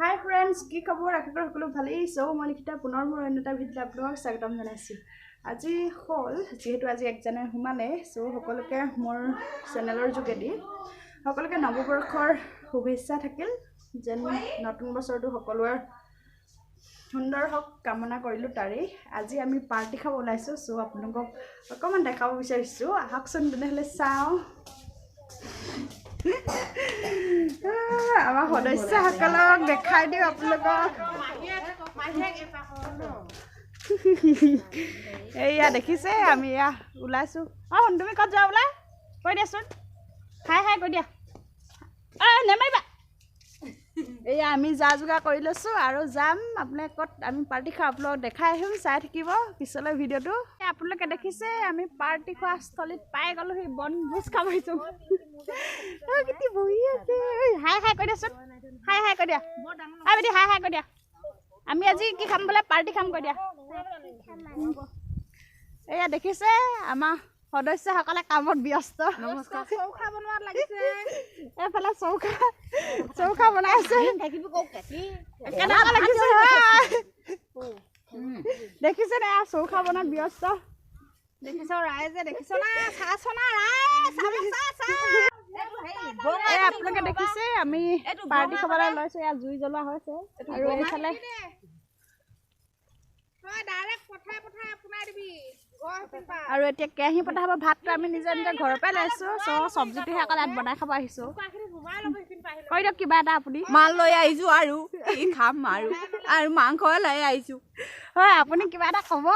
হাই friends, কি খবৰ? আশা কৰোঁ সকলো ভালেই। চ' মই লিখিতা পুনৰ মোৰ অন্য এটা ভিডিঅ'ত আপোনালোকক স্বাগতম জনাইছোঁ। আজি হ'ল যিহেতু আজি 1 জানুৱাৰী সোমালে, চ' সকলোকে মোৰ চেনেলৰ যোগেদি সকলোকে নৱবৰ্ষৰ শুভেচ্ছা থাকিল। যেন নতুন বছৰটো সকলোৰে সুন্দৰ হওক কামনা কৰিলোঁ। তাৰেই আজি আমি পাৰ্টি খাব ওলাইছোঁ। চ' আপোনালোকক অকণমান দেখাব বিচাৰিছোঁ, আহকচোন তেনেহ'লে চাওঁ। আমাৰ সদস্যসকলক দেখাই দিওঁ আপোনালোকক। এইয়া দেখিছে, আমি এয়া ওলাইছোঁ। অঁ তুমি ক'ত যোৱা বোলা কৈ দিয়াচোন, হাই হাই কৈ দিয়া। অঁ নেমাৰিবা। এয়া আমি যা যোগাৰ কৰি লৈছোঁ আৰু যাম আপোনালোকে ক'ত আমি পাৰ্টি খাওঁ আপোনালোকক দেখাই আহিম, চাই থাকিব পিছলৈ ভিডিঅ'টো। আপোনালোকে দেখিছে আমি পাৰ্টি খোৱা স্থলীত পাই গ'লোঁ, সি বনভোজ খাব আহিছোঁ। বহি আছে, হাই হাই কৈ দিয়াচোন, হাই হাই কৈ দিয়া। হাই বেটি, হাই হাই কৈ দিয়া। আমি আজি কি খাম বোলে? পাৰ্টি খাম কৈ দিয়া। এয়া দেখিছে আমাৰ সদস্যসকলে কামত ব্যস্ত। এইফালে চৌকা চৌকা বনাই আছে, কেনেকুৱা লাগিছে দেখিছে নে? চৌকা বনাত ব্যস্ত দেখিছ ৰাইজে, দেখিছ না? চাচ না ৰাইজ। এই আপোনালোকে দেখিছে আমি পাৰ্টি খাবলৈ লৈছোঁ। ইয়াত জুই জ্বলোৱা হৈছে আৰু এইফালে আৰু এতিয়া কেৰাহী পতা হ'ব। ভাতটো আমি নিজৰ নিজৰ ঘৰৰ পৰাই লৈছোঁ। চ' চব্জিটোহে অকল ইয়াত বনাই খাব আহিছোঁ। কৈ দিয়ক কিবা এটা আপুনি। মাল লৈ আহিছোঁ আৰু কি খাম আৰু আৰু মাংস লৈ আহিছোঁ। হয়, আপুনি কিবা এটা ক'ব?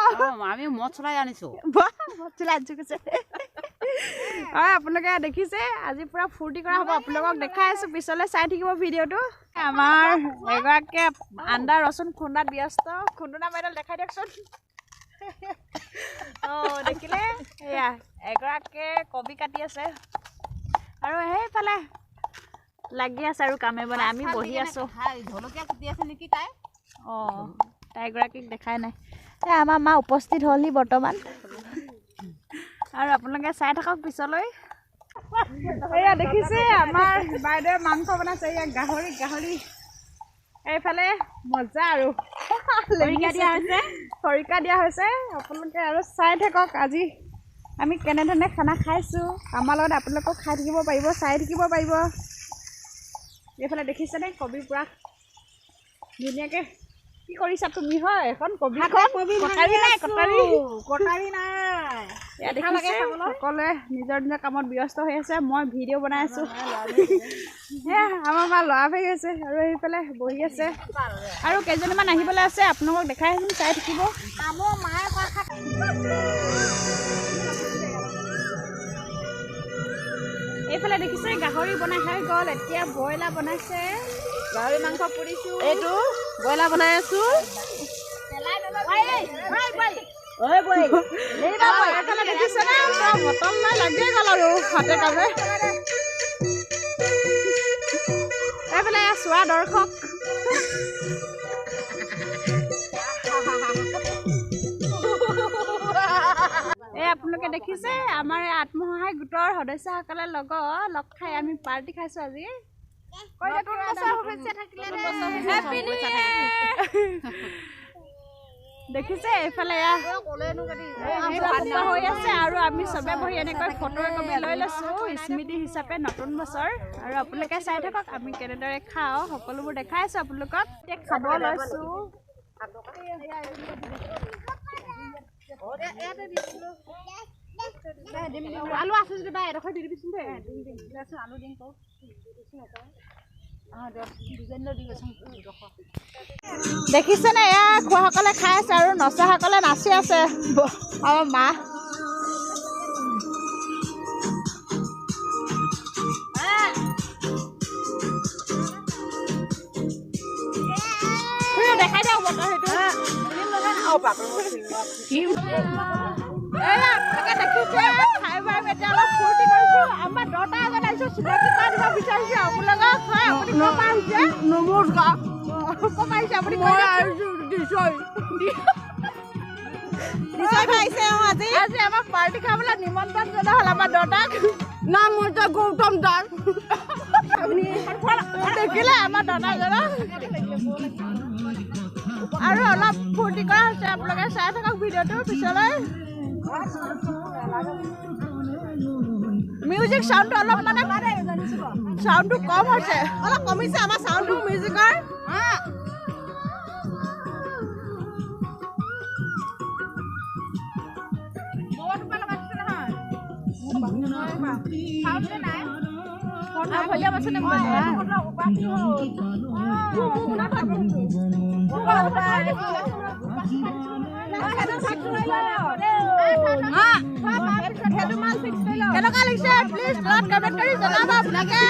আমি মদ চলাই আনিছোঁ। মদ চলাই আনিছোঁ কৈছে। হয়, আপোনালোকে দেখিছে আজি পূৰা ফূৰ্তি কৰা হ'ব। আপোনালোকক দেখাই আছোঁ, পিছলৈ চাই থাকিব ভিডিঅ'টো। আমাৰ এগৰাকীয়ে আন্দা ৰচুন খুন্দাত ব্যস্ত। খুন্দুনা বাইদেউ দেখাই দিয়কচোন। অঁ দেখিলে, এয়া এগৰাকীয়ে কবি কাটি আছে আৰু সেইফালে লাগি আছে আৰু কামে বনাই। আমি বহি আছোঁ। অঁ তাইগৰাকীক দেখাই নাই। এই আমাৰ মা উপস্থিত হ'লহি বৰ্তমান আৰু আপোনালোকে চাই থাকক পিছলৈ। এয়া দেখিছে আমাৰ বাইদেৱে মাংস বনাইছে। এয়া গাহৰি গাহৰি এইফালে মজা আৰু খৰিকা দিয়া হৈছে, খৰিকা দিয়া হৈছে। আপোনালোকে আৰু চাই থাকক আজি আমি কেনেধৰণে খানা খাইছোঁ। আমাৰ লগত আপোনালোকেও খাই থাকিব পাৰিব, চাই থাকিব পাৰিব। এইফালে দেখিছেনে কবি পূৰা ধুনীয়াকৈ কি কৰিছা তুমি? হয় এখন কবিখন কটাৰী নাই, কটাৰী কটাৰী নাই। এয়া দেখিছে সকলোৱে নিজৰ নিজৰ কামত ব্যস্ত হৈ আছে। মই ভিডিঅ' বনাই আছোঁ। সেয়া আমাৰ মা ল'ৰা ভাগি আছে আৰু সেইফালে বহি আছে আৰু কেইজনীমান আহিবলৈ আছে। আপোনালোকক দেখাই আহিম, চাই থাকিব। এইফালে দেখিছে গাহৰি বনাই হৈ গ'ল। এতিয়া ব্ৰইলাৰ বনাইছে, গাহৰি মাংস পুৰিছোঁ, এইটো ব্ৰইলাৰ বনাই আছোঁ। মটন লৈ লাগিয়ে গ'ল আৰু হাতে কামে। এইফালে চোৱা দৰ্শক। এই আপোনালোকে দেখিছে আমাৰ এই আত্মসহায়ক গোটৰ সদস্যসকলৰ লগত লগ খাই আমি পাৰ্টি খাইছোঁ আজি। দেখিছে এইফালে হৈ আছে আৰু আমি চবে বহি এনেকৈ ফটো একপি লৈ লৈছোঁ স্মৃতি হিচাপে নতুন বছৰ। আৰু আপোনালোকে চাই থাকক আমি কেনেদৰে খাওঁ, সকলোবোৰ দেখাই আছোঁ আপোনালোকক। এতিয়া খাব লৈছোঁ। আলু আছে যদি বা এডোখৰ দি দিবিচোন দেই। আলু দিম কওঁ। দেখিছেনে এয়া খোৱাসকলে খাই আছে আৰু নচাসকলে নাচি আছে। আমাৰ মা দেখাই দিয়ক বতৰ সেইটো। আপোনালোকে দেখিছে খাই বৈ আমি এতিয়া অলপ ফূৰ্তি কৰিছোঁ। আমাৰ দহটা আগত আহিছোঁ, চিনাকি কৰাই দিব বিচাৰিছোঁ আপোনালোকক। হয়, আপুনি ক'ৰ পৰা আহিছে? নমস্কাৰ। ক'ৰ পৰা আহিছে আপুনি? মই আহিছোঁ দিছৈ। দিছৈ পৰা আহিছে। অঁ আজি আজি আমাক পাৰ্টি খাবলৈ নিমন্ত্ৰণ জনোৱা হ'ল আমাৰ দহটাক। নাম হৈছে গৌতম দাস। আপুনি দেখিলে আমাৰ দাদাজনক আৰু অলপ ফূৰ্তি কৰা হৈছে। আপোনালোকে চাই থাকক ভিডিঅ'টো পিছলৈ। মিউজিক চাউণ্ডটো অলপ মানে চাউণ্ডটো কম হৈছে, অলপ কমিছে আমাৰ চাউণ্ডটো মিউজিকৰ। কেনেকুৱা লাগিছে প্লিজ তলত কমেণ্ট কৰি জনাব আপোনালোকে।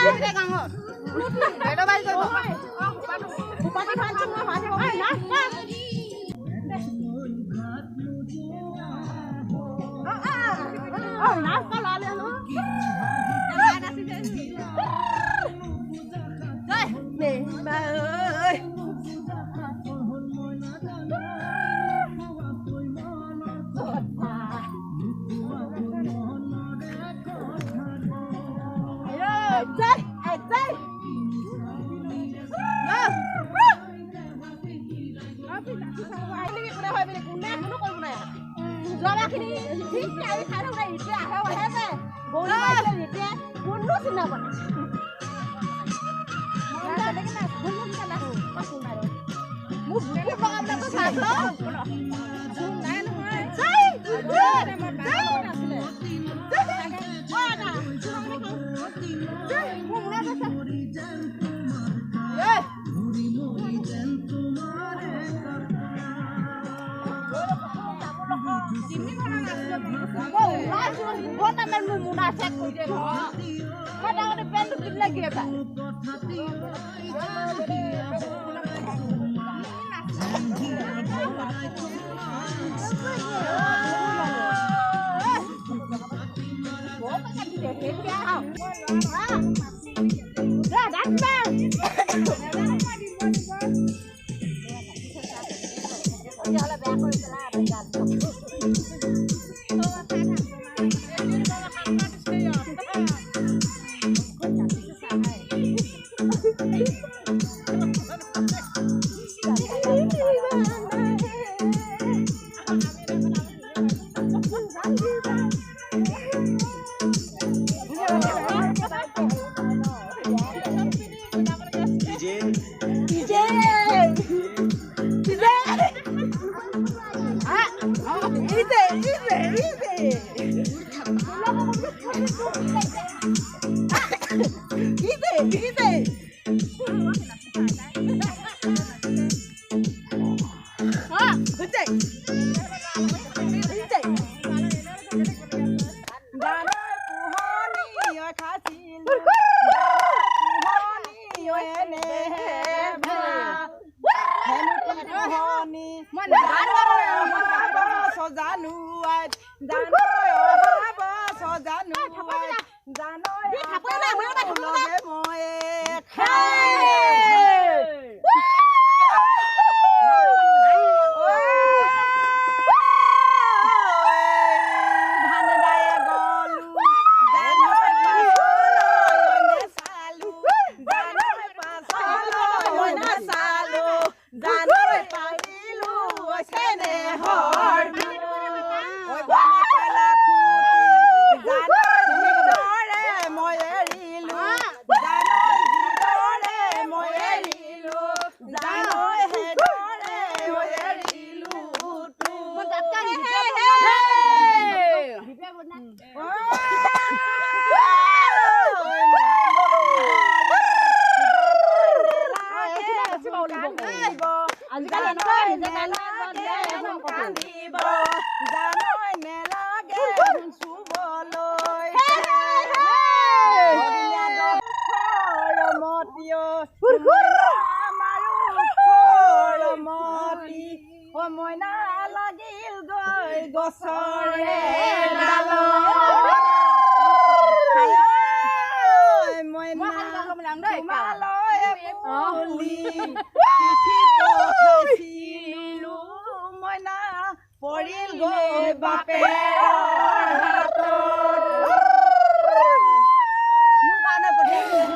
মোৰ কাৰণে পঠিয়াইছে।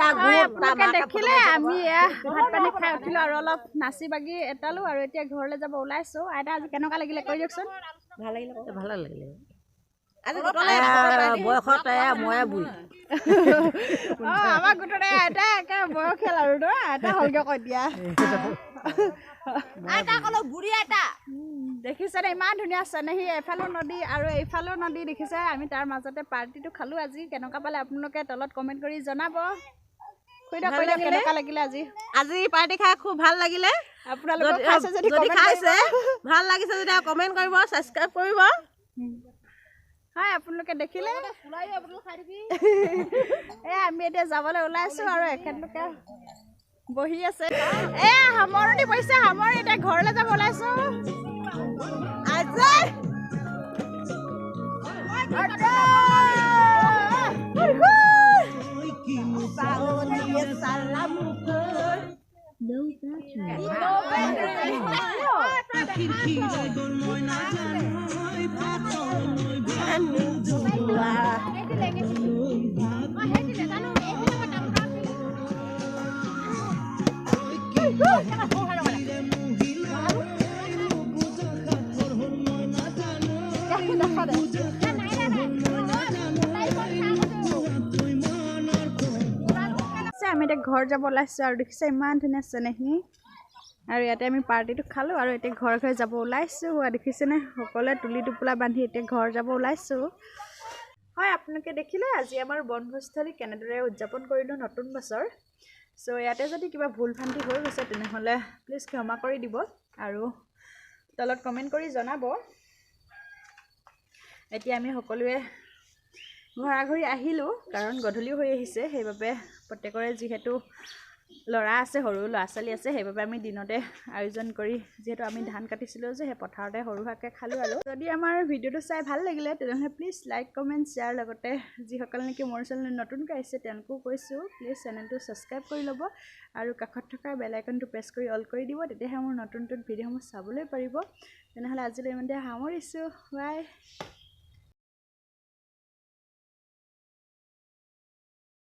আপোনালোকে দেখিলে আমি এয়া ভাত পানী খাই উঠিলোঁ আৰু অলপ নাচি বাগি এটালো আৰু এতিয়া ঘৰলৈ যাব ওলাইছোঁ। আইতা, আজি কেনেকুৱা লাগিলে কৈ দিয়কচোন। ভাল লাগিলে, ভাল লাগিলে। আমাৰ গোটতে আইতা একে বয়সীয়াল আৰু ন আইতা হ'লগৈ কৈ দিয়া। দেখিছেনে ইমান ধুনীয়া চেনেহী, এফালেও নদী আৰু এইফালেও নদী দেখিছে। আমি তাৰ মাজতে পাৰ্টিটো খালোঁ আজি। কেনেকুৱা পালে আপোনালোকে তলত কমেণ্ট কৰি জনাব। কেনেকুৱা লাগিলে আজি? আজি পাৰ্টি খাই খুব ভাল লাগিলে। আপোনালোকে খাইছে যদি খাইছে ভাল লাগিছে যদি কমেণ্ট কৰিব, ছাবস্ক্ৰাইব কৰিব। হয়, আপোনালোকে দেখিলে। এ আমি এতিয়া যাবলৈ ওলাইছোঁ আৰু এখেতলোকে বহি আছে। এ সামৰণি পৰিছে, সামৰণি এতিয়া ঘৰলৈ যাব ওলাইছোঁ। আমি এতিয়া ঘৰ যাব ওলাইছোঁ আৰু দেখিছে ইমান ধুনীয়া চেনেহী। আৰু ইয়াতে আমি পাৰ্টিটো খালোঁ আৰু এতিয়া ঘৰে ঘৰে যাব ওলাইছোঁ। হোৱা দেখিছেনে সকলোৱে তুলি টোপোলা বান্ধি এতিয়া ঘৰ যাব ওলাইছোঁ। হয়, আপোনালোকে দেখিলে আজি আমাৰ বনভোজস্থলী কেনেদৰে উদযাপন কৰিলোঁ নতুন বছৰ। চ' ইয়াতে যদি কিবা ভুল ভ্ৰান্তি হৈ গৈছে তেনেহ'লে প্লিজ ক্ষমা কৰি দিব আৰু তলত কমেণ্ট কৰি জনাব। এতিয়া আমি সকলোৱে ঘৰা ঘৰি আহিলোঁ কাৰণ গধূলিও হৈ আহিছে, সেইবাবে প্ৰত্যেকৰে যিহেতু ল'ৰা আছে, সৰু ল'ৰা ছোৱালী আছে, সেইবাবে আমি দিনতে আয়োজন কৰি যিহেতু আমি ধান কাটিছিলোঁ যে সেই পথাৰতে সৰু সুৰাকৈ খালোঁ। আৰু যদি আমাৰ ভিডিঅ'টো চাই ভাল লাগিলে তেনেহ'লে প্লিজ লাইক, কমেণ্ট, শ্বেয়াৰ, লগতে যিসকল নেকি মোৰ চেনেল নতুনকৈ আহিছে তেওঁলোকো কৈছোঁ প্লিজ চেনেলটো ছাবস্ক্ৰাইব কৰি ল'ব আৰু কাষত থকা বেল আইকনটো প্ৰেছ কৰি অল কৰি দিব, তেতিয়াহে মোৰ নতুন নতুন ভিডিঅ'সমূহ চাবলৈ পাৰিব। তেনেহ'লে আজিলৈ ইমানতে সামৰিছোঁ, বাই।